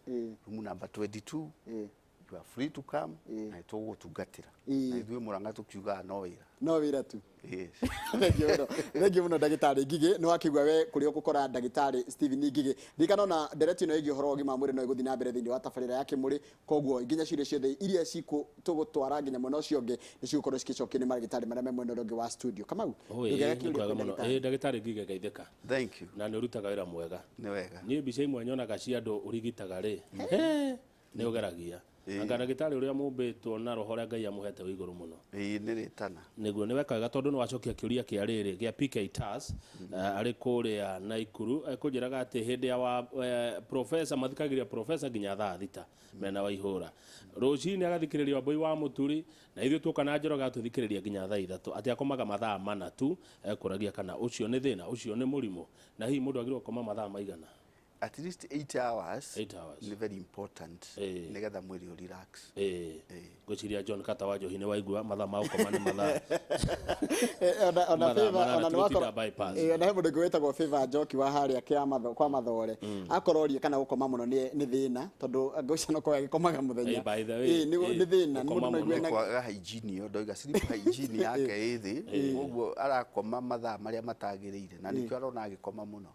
Rumu namba 22. You are free to come na tũgũgũtungatĩra. Na ithuĩ Mũrang'a tũkiugaga no wĩra. No wĩra tu. Yes. Thengiũ mũno, thengiũ mũno ndagĩtarĩ Ngigĩ. Nĩ wakĩigua we kũrĩa ũgũkora ndagĩtarĩ Stephen Ngigĩ. Ririkana ona ndereti ĩno ĩgiĩ ũhoro wa ũgima wa mwĩrĩ no ĩgũthiĩ na mbere thĩinĩ wa tabarĩra ya Kĩmũrĩ. Koguo nginya ciũria ciothe iria cikũ tũgũtwara nginya mwena ũcio ũngĩ nĩ cigũkorwo cikĩcokio nĩ marĩgĩtarĩ marĩa me mwena ũrĩa ũngĩ wa studio. Kamau, Oi, ndũngĩaga nĩ kĩũria kwega kwĩ mũno. ndagĩtarĩ? Ĩ, ndagĩtarĩ Ngigĩ geithĩka. Thank you. Na nĩ ũrutaga wĩra mwega. Nĩ wega. Niĩ mbica imwe nyonaga cia andũ ũrigitaga rĩ, he, nĩ ũgeragia. Anga ndagĩtarĩ ũrĩa mũmbĩtwo na roho ũrĩa Ngai amũhete wĩ igũrũ mũno. Ĩĩ nĩ rĩtana. Nĩguo nĩ weka wega tondũ nĩ wacokia kĩũria kĩa rĩrĩ gĩa PK Tas arĩ kũrĩa Naikuru ekũnjĩraga atĩ hĩndĩ ya wa professor mathikagĩrĩria professor nginya thaa thita mena Waihũra. Rũcinĩ agathikĩrĩria Wambũi wa Mũturi na ithuĩ tuoka na Njoroge agatũthikĩrĩria nginya thaa ithatũ atĩ akomaga mathaa mana tu. Ekũragia kana ũcio nĩ thĩna, ũcio nĩ mũrimũ na hihi mũndũ agĩrĩirwo gũkoma mathaa maigana? At least 8 hours. 8 hours. Nĩ very important nĩgetha mwĩrĩ ũ relax. Ngwĩciria John Kata wa Njohi nĩ waigua mathaa ma gũkoma nĩ mathaa Ona mathaa Favor, manana ona ti nĩ gũtinda wakorwo bypass. Ona he mũndũ ũngĩ wĩtagwo Favor Njoki wa harĩa kĩa kwa Mathore akorwo orie kana gũkoma mũno nĩ thĩna tondũ ngwĩciria no korwo agĩkomaga mũthenya. By the way, Nĩ thĩna, gũkoma mũndũ no aigue mũno. na Kwaga hygiene ĩyo ndoiga sleep hygiene yake ĩ thĩ, koguo arakoma mathaa marĩa matagĩrĩire na nĩkĩo arona agĩkoma mũno.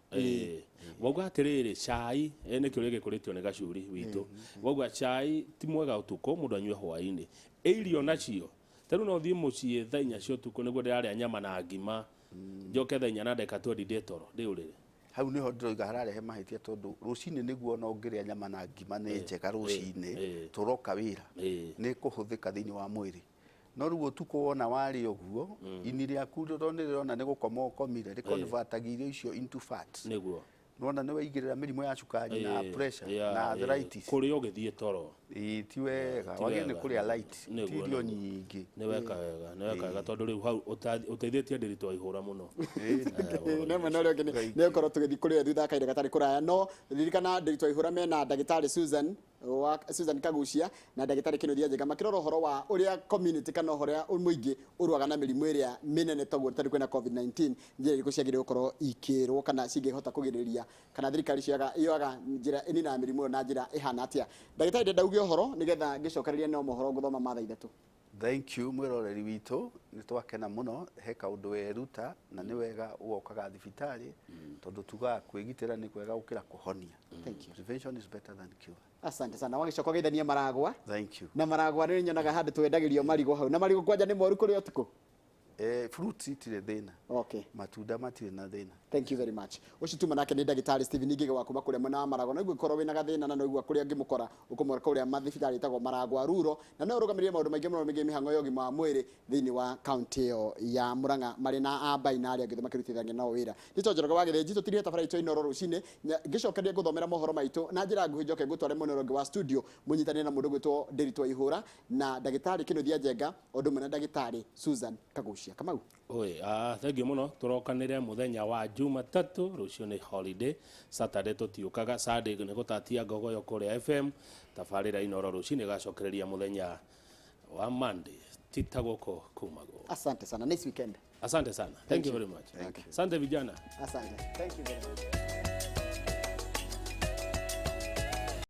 Wauga atĩrĩrĩ cai, nĩ kĩũria gĩkũrĩtio nĩ gacuri witũ. Wauga cai ti mwega ũtukũ mũndũ anyue hwaĩ-inĩ. Irio nacio ta rĩu no thiĩ mũciĩ thaa inya cia ũtukũ nĩguo ndĩrarĩa nyama na ngima njoke thaa inya na ndagĩka twendi ndĩ toro ndĩ ũrĩrĩ. Hau nĩho ndĩroiga hararehe mahĩtia tondũ rũcinĩ nĩguo ona ũngĩrĩa nyama na ngima nĩ njega rũcinĩ tũroka wĩra nĩ kũhũthĩka thĩinĩ wa mwĩrĩ. No rĩu ũtukũ wona warĩa ũguo ini rĩaku tondũ nĩ rĩrona nĩ gũkoma ũkomire rĩconvertagia irio icio into fat. Nĩguo. Nĩwona nĩ waigĩrĩra mĩrimũ ya cukari na pressure na arthritis. Kũrĩa ũgĩthiĩ toro. Ĩĩ ti wega, wagĩrĩire nĩ kũrĩa light, ti irio nyingĩ. Nĩ weka wega, nĩ weka wega tondũ rĩu hau ũteithĩtie Ndiritu wa Ihũra mũno. Nĩ mwena ũrĩa ũngĩ nĩ ũkorwo tũgĩthiĩ kũrĩ we thutha wa kahinda gatarĩ kũraya, no ririkana Ndiritu wa Ihũra mena ndagĩtarĩ Susan wa Susan Kagucia na ndagĩtarĩ Kĩnuthia Njenga makĩrora ũhoro wa ũrĩa community kana ũhoro ũrĩa mũingĩ ũrũaga na mĩrimũ ĩrĩa mĩnene toguo tarĩ kwĩna COVID-19, njĩra irĩkũ ciagĩrĩirwo gũkorwo ikĩrwo kana cingĩhota kũgirĩrĩria kana thirikari yoyaga njĩra ĩninaga mĩrimũ ĩyo na njĩra ĩhana atĩa. Ndagĩtarĩ ndĩrenda uge ũhoro nĩgetha ngĩcokererie no mohoro ngũthoma ma thaa ithatũ. Thank you mwĩroreri witũ, nĩ twakena mũno he kaũndũ weruta na nĩ wega ũgokaga thibitarĩ tondũ tugaga kwĩgitĩra nĩ kwega gũkĩra kũhonia. Thank you. Prevention is better than cure. Asante sana. Wagĩcoka ũgeithanie Maragwa. Thank you. Na Maragwa nĩ nyonaga handũ twendagĩrio marigũ hau. Na marigũ kwanja nĩ moru kũrĩ ũtukũ? Fruits itirĩ thĩna. Okay. Matunda matirĩ na thĩna. Thank you very much. Ũcio tuma nake nĩ ndagĩtarĩ Stephen Ngige wa kuma kũrĩa mwena wa Maragwa. Na ũngĩkorwo wĩna gathĩna na no ũigua kũrĩa ũngĩmũkora, ũkũmũkora kũrĩa mathibitarĩ ĩtagwo Maragwa Ruro. Na no ũrũgamĩrĩre maũndũ maingĩ mũno megiĩ mĩhang'o ya ũgima wa mwĩrĩ thĩinĩ wa kaunti ĩyo ya Murang'a marĩ na ambai na arĩa angĩ makĩrutithania nao wĩra. Nĩtwa Njoroge wa Gĩthĩnji, tũtirĩhe tabarĩra itũ ya Inooro rũcinĩ. Ngĩcokeria ngũthomera mohoro maitũ na njĩra nguhĩ njoke ngũtware mwena ũrĩa ũngĩ wa studio mũnyitanĩre na mũndũ ũgwĩtwo Ndiritu wa Ihũra na ndagĩtarĩ Kĩnuthia Njenga o ũndũ ũmwe na ndagĩtarĩ Susan Kagucia. Kamau. Oi, thank you mũno. Tũrokanĩre mũthenya wa Jumatatũ, rũciũ nĩ holiday, Saturday tũtiũkaga, Sunday nĩ gũtatia ngogoyo kũrĩa FM, tabarĩra Inooro rũcinĩ ĩgacokereria mũthenya wa Monday, tita gũkũ kumagwo. Asante sana. Nice weekend. Asante sana. Thank you very much. Thank you. Asante vijana. Asante. Thank you very much.